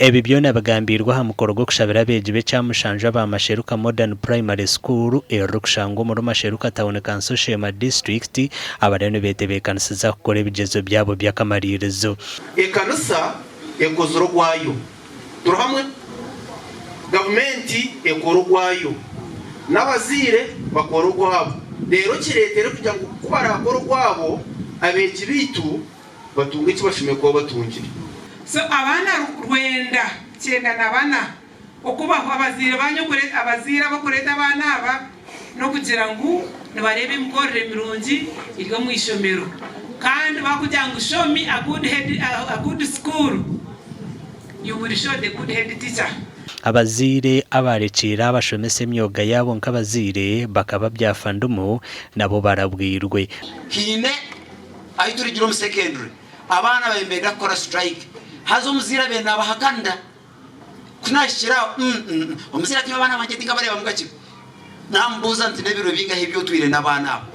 Ebi byona bigambiirwe aha mukoro gw'okushabira abeegi b'ekyamushanju aba Masheruka Modern Primary School erurikushangwa omuri Masheruka Town Kanso Sheema District abariyo nibetebeekanisiza kukora ebigyezo byabo by'akamariirizo. Ekanisa ekozire ogwayo. Turi hamwe? Gavumenti ekora ogwayo, n'abazaire bakora ogwabo. Reero kireetere kugira ngu ku baraakore ogwabo, abeegi baitu batunge eki bashemereire kuba batungire. So abaana rwenda 94 okubaho abazaire banyu abazaire abakureeta abaana aba n'okugira ngu nibareeba emikorere mirungi eri omu ishomero kandi bakugira ngu show me a good head a good school you will show the good head teacher. Abazaire abaarekiire abashomesa emyoga yaabo nk'abazaire bakaba byafandumu nabo barabwirwe. Haine ahu turigira omu secondary abaana babaire nibenda kukora strike haza omuzaire abaire nabahakanira ku nahikire aho mm omuzaire ati nyowe abaana bangye tinkabareebamu kakye namubuuza nti n'ebiro bingahi ebi otwire n'abaana abo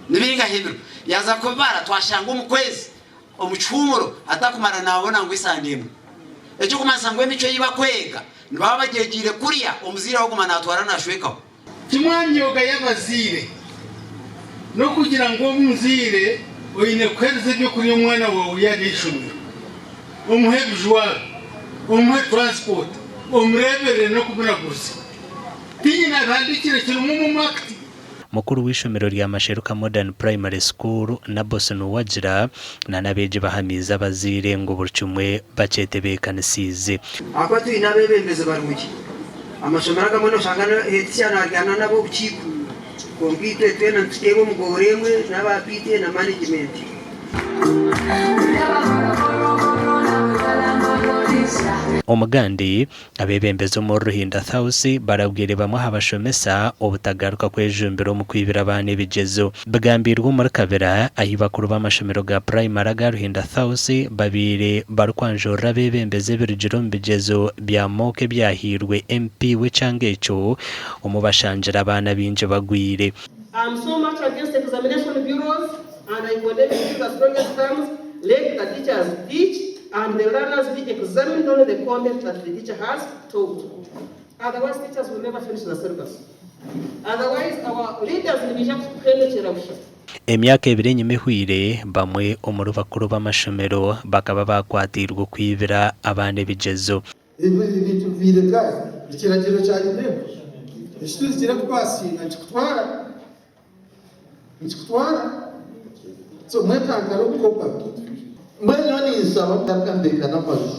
nibingahi ebiro yaaza kubibara twashanga omu kwezi omu kihuumuro atakumara naabona ngu esande emwe ekirikumanyisa ngu emicwe ei bakwega nibaba bagyegiire kuriya omuzaire we aguma natwara nashwekaho. Kimwe aha myoga y'abazaire n'okugira ngu omuzaire oine kuheereza eby'okurya omwana waawe yaaba ari ah'eishomero, omuhe ebijwaro, omuhe taransipoti, omureeberere n'okumuraguza. Tinyine abihandiikire kirimu omu Act. Mukuru w'eishomero rya Masheruka Modern Primary School, Nabos Nuwagira na n'abeegi bahamiize abazaire ngu buri kimwe bakyetebeekanisiize. Ahakuba twine abeebembezi barungi. Amashomero agamwe nooshanga heeditisha naaryana n'ab'obukiiko kwonka itwe twena nituteerwa omu goora emwe n'aba PTA na manegimenti. Omugandi Abeebembezi omuri Ruhinda South barabwire bamwe aha bashomesa obutagaruka kwejumbira omu kwibira abaana ebigyezo. Bigambiirwe omuri Kabira ahi bakuru b'amashomero ga purayimari aga Ruhinda South babaire barikwanjurira abeebembezi ebirugire omu bigyezo bya mock ebyahairwe MP w'ekyanga ekyo omu bashangire abaana baingi bagwire. I am so much against examination bureaus and I condemn it in the strongest terms, let the teachers teach and the learners be examined only the content that the teacher has taught. Otherwise teachers will never finish the syllabus. Otherwise our leaders nibaija kutuhendekyera busha. Emyaka ebiri enyima ehweire, bamwe omuri bakuru b'amashomero bakaba baakwatiirwe okwibira abaana ebigyezo. Ebi ebintu bibaire nkahi? Ekiragiro kya UNEB eki tuhikire kupasinga nikikutwara? Nikikutwara? So mwetantare okukopa. Mbwenu nyowe ninshaba mugaruka nteeka n'amaju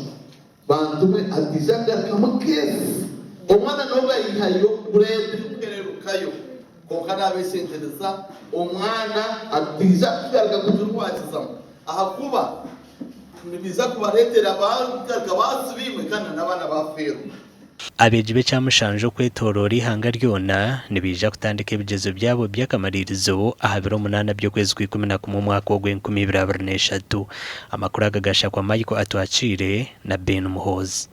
bantumwe hataija kugarukamu case. Omwana n'obu ayihayo grade kuhererukayo kwonka nabeshengyereza omwana ataija kugaruka kugira oku wakizamu ahakuba nibiija kubareetera baagaruka baasiba imwe kandi n'abaana baafeerwa. Abeegi b'ekyamushanju okwetooroora eihanga ryona nibaija kutandika ebigyezo byabo by'akamaririzo aha biro munaana by'okwezi kw'Ikumina-kumwe omwaka ogw'enkumi ibiri abiri n'eshatu. Amakuru aga gashakwa Michael Atwakiire na Ben Muhoozi.